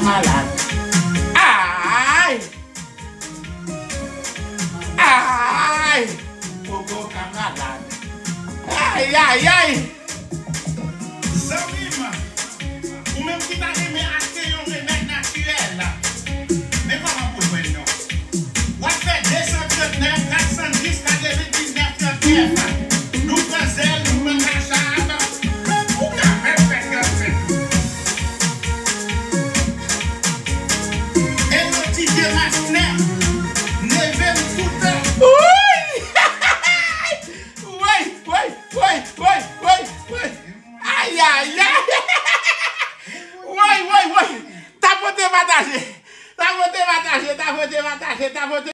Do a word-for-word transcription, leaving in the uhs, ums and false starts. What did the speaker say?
Malad. Ay! Ay! Poko ka malad. Ay, ay, ay! Zanmi m, ou menm ki ta renmen achte yon remèd natirèl, men kòman pou jwenn nou? W ap fè de san trannèf, kat san dis, katrevendiznèf, trannèf. Nou pran zèl, nou pran kachab. Ou ka menm fè trannèf. E yon ti demasnè, leve m toutan. Woy! Woy, woy, woy, woy, woy, woy. Ay, ay, ay. Woy, woy, woy. Tapote pataje. Tapote pataje, tapote pataje, tapote.